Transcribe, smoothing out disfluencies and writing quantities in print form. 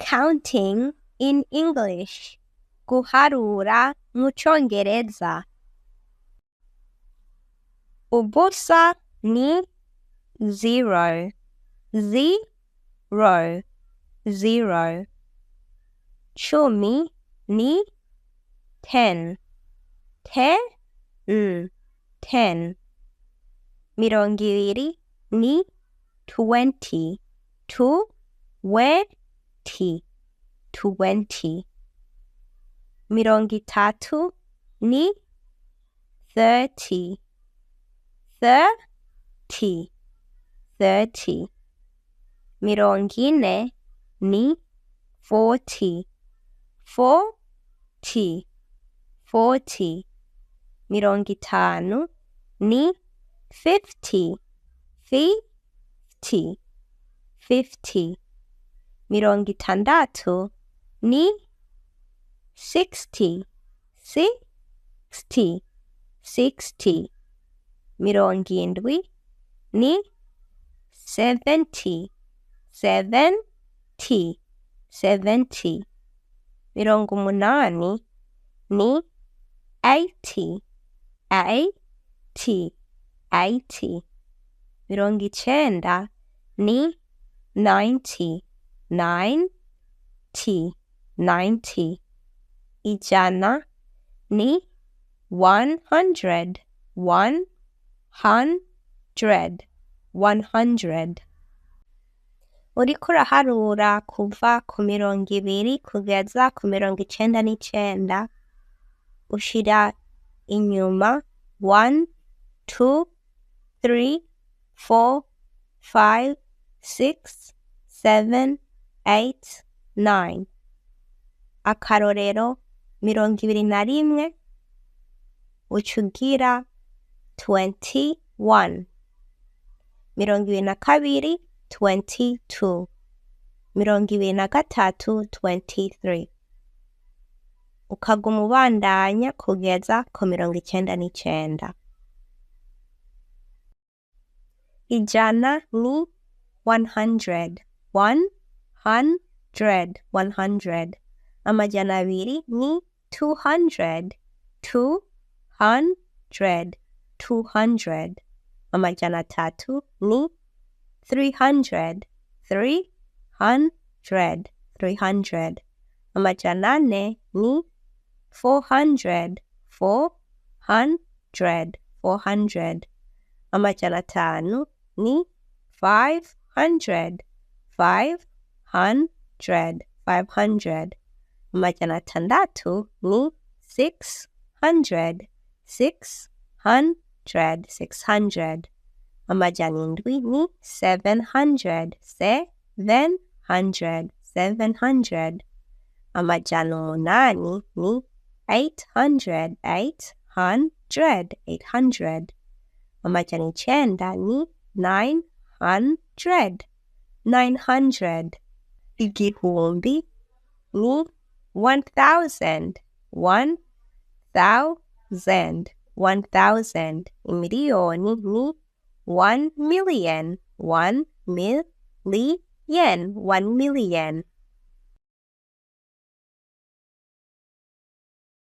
Counting in English. Guharura mu Congereza. Ubusa ni zero, zero, zero. Cumi ni 10, 10, 10. Mirongo ibiri ni 20, 20, 20. Mirongo itatu ni 30, 30, 30. Mirongo ine ni 40, 40, 40. Mirongo itanu ni 50, 50, 50. Mirongo itandatu ni 60, 60, 60. Mirongo indwi ni 70, 70, 70. Mirongo umunani ni 80, 80, 80. Mirongo icenda ni 90, 90, 90. Ijana ni 100, 100, 100. Uriko uraharura kuva ku 20 kugeza ku 99, ushira inyuma 1, 2, 3, 4, 5, 6, 7, 8, 9. Akarorero 21 uca ugira 21, 22 22, 23 23. Ukaguma ubandanya kugeza ku 99. Ijana ni 100, 100, 100. Amajana abiri ni 200, 200, 200. Amajana atatu ni 300, 300, 300. Amajana ane ni 400, 400, 400. Amajana atanu ni 500, 500, 500. Amajana atandatu ni 600, 600, 600. Amajana indwi ni 700, 700, 700. Amajana umunani ni 800, 800, 800. Amajana icenda ni 900, 900. Igihumbi ni 1000, 1000, 1000. Imiliyoni ni 1 million, 1 million, 1 million.